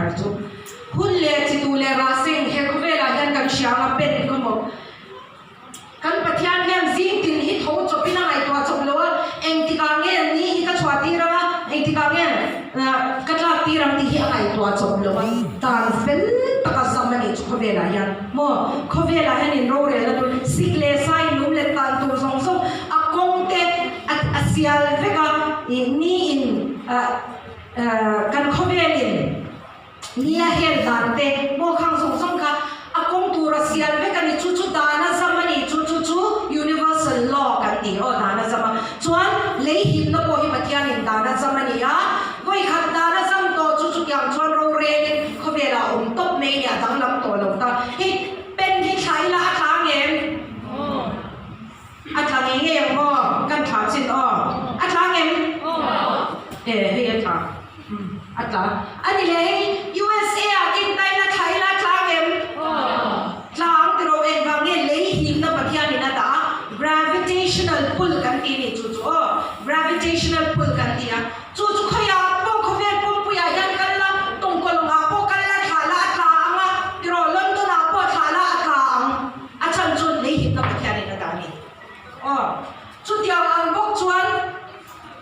thar chu. Hun leh chi tu leh rah seng he khawvelah hian kan hria anga pen ka mawp. Kan Pathian hian zing tin hi tho chawpin a ngaihtuah chawp lo a, engtikah nge ni hi ka chhuah tir ang a, engtikah nge ka tlak tir ang tih hi a ngaihtuah chawp lo a, dan fel taka zam a nih chu khawvelah hian maw? Khawvelah hian in rorelna tur sik leh sai in lum let tan tur zawng zawng a kawng te a sial vek a, ih ni in kan khawvelin Nia hel dan te maw khang zawng zawng kha a kawng tur a sial vek a ni chu chu dan a zam a ni chu chu chu universal law kan ti aw dan a zam a chuan lei himna pawh hi Pathianin dan a zam a ni a vawikhat dan a zam tawh chu chutiang chuan rorelin khawvelah a awm tawp mai nia danglam tawh lo ta hei pen hi thla ila a tla ang em? A tla ngei ngei ang maw? Kan thla chin aw. A tla ngem? E hei a tla. A tla. A ni leh hei USA ah tin tain a thla ila a tla ngem? Tla ang tiro engvang nge lei himna Pathian in a dah a, gravitational pull kan ti nih chu chu aw. Gravitational pull kan ti a. Chu chu khawiah pawh khawvel pumpuiah hian kal la, tawngkawlawngah pawh kal la thla la a tla ang a, tiro London ah pawh thla la a tla ang. A chhan chu lei himna Pathianin a dah a ni. Aw, chutiang ang bawk chuan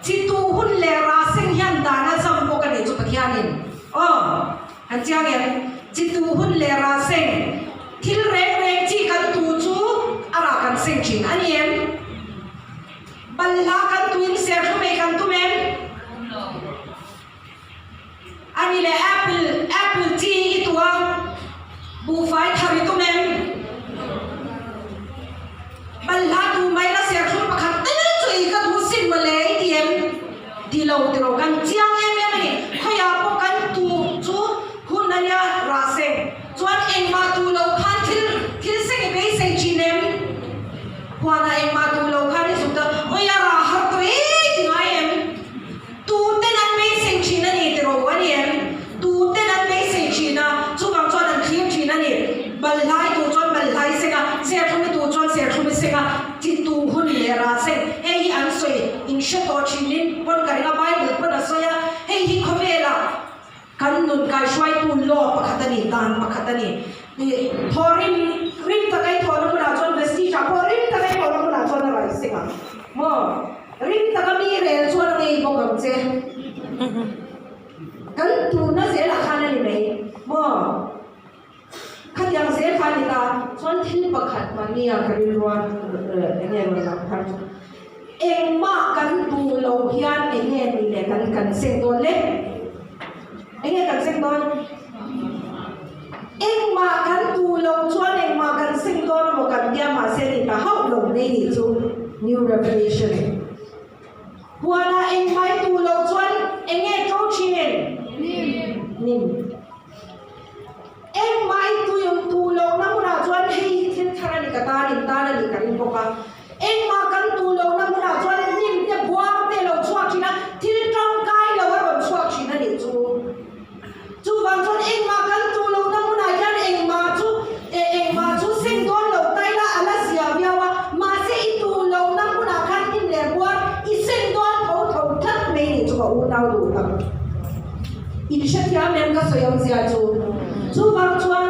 chi tu hun leh rah seng hian dan a zam bawk a nih chu Pathianin. Aw, han chiang em? Chi tu hun leh rah seng, thil reng reng chi kan tu chu a rah kan seng thin a ni em? Balhla kan tuin serthlum ei kan tum em? A ni leh apple, apple chi i tu a, buhfai thar i tum em? Balhla tu mai la serthlum pakhat tel chu i ka duh sin mawle i ti em? Ti lo ti lo kan chiang em em a ni. Khawiah pawh kan tu chu hun a nia rah seng. Chuan engmah tu lo khan thil thil seng i beisei thin em? Huanah engmah tu lo khan i zuk ta, Awi a rah har tawh e ti ngai em? Tuten an beisei thin a ni ti ro a ni em? Tuten an beisei thin a, chuvang chuan an thlir thin a ni. Balhlai tur chuan balhlai seng a, serthlumi tur chuan serthlumi seng a, ti tu hun leh rah seng. Hei hi an sawi in hre tawh thinin pawn ka ring a, Bible pawn a sawi a, hei hi khawvelah kan nun kaihruaitu law pakhat a ni, dan pakhat a ni. Thaw rim rim taka i thawhna hmunah chuan Vestige ah pawh rim taka i thawhna hmunah chuan a raih seng ang maw? Rim taka mi rel chuan a ngei bawk ang che. Kan turna zelah khan a ni mai maw? Khatiang zel kha a ni ta. Chuan thil pakhat mahnia ka rilruan eng nge rawn lang thar chu engmah kan duh lo hian eng nge ni le kan kan seng dawn le? Eng nge kan seng dawn? Engmah kan duh lo chuan engmah kan seng dawn emaw kan tia mahse ni ta hauh lo mai nih chu New Revelation. Huanah engmah i duh lo chuan eng nge to thin? Nim. Nim. Engmah i duh lohna hmunah chuan hei hi thil thar a ni ka tan in tan a nih ka ring bawk a. Engmah kan duh lohna hmunah chuan nim te buar te lo chhuak thin a, thil tangkai lo a rawn chhuak thin a nih chu. Chuvang chuan engmah kan duh lohna hmunah hian engmah chu engmah chu seng dawn lo ta ila a la zia viau a, mahse i duh lohna hmunah khan hnim leh buar i seng dawn tho tho tlat mai nih chu ka unau duh tak. In hrethiam em ka sawi awmzia chu. Chuvang chuan.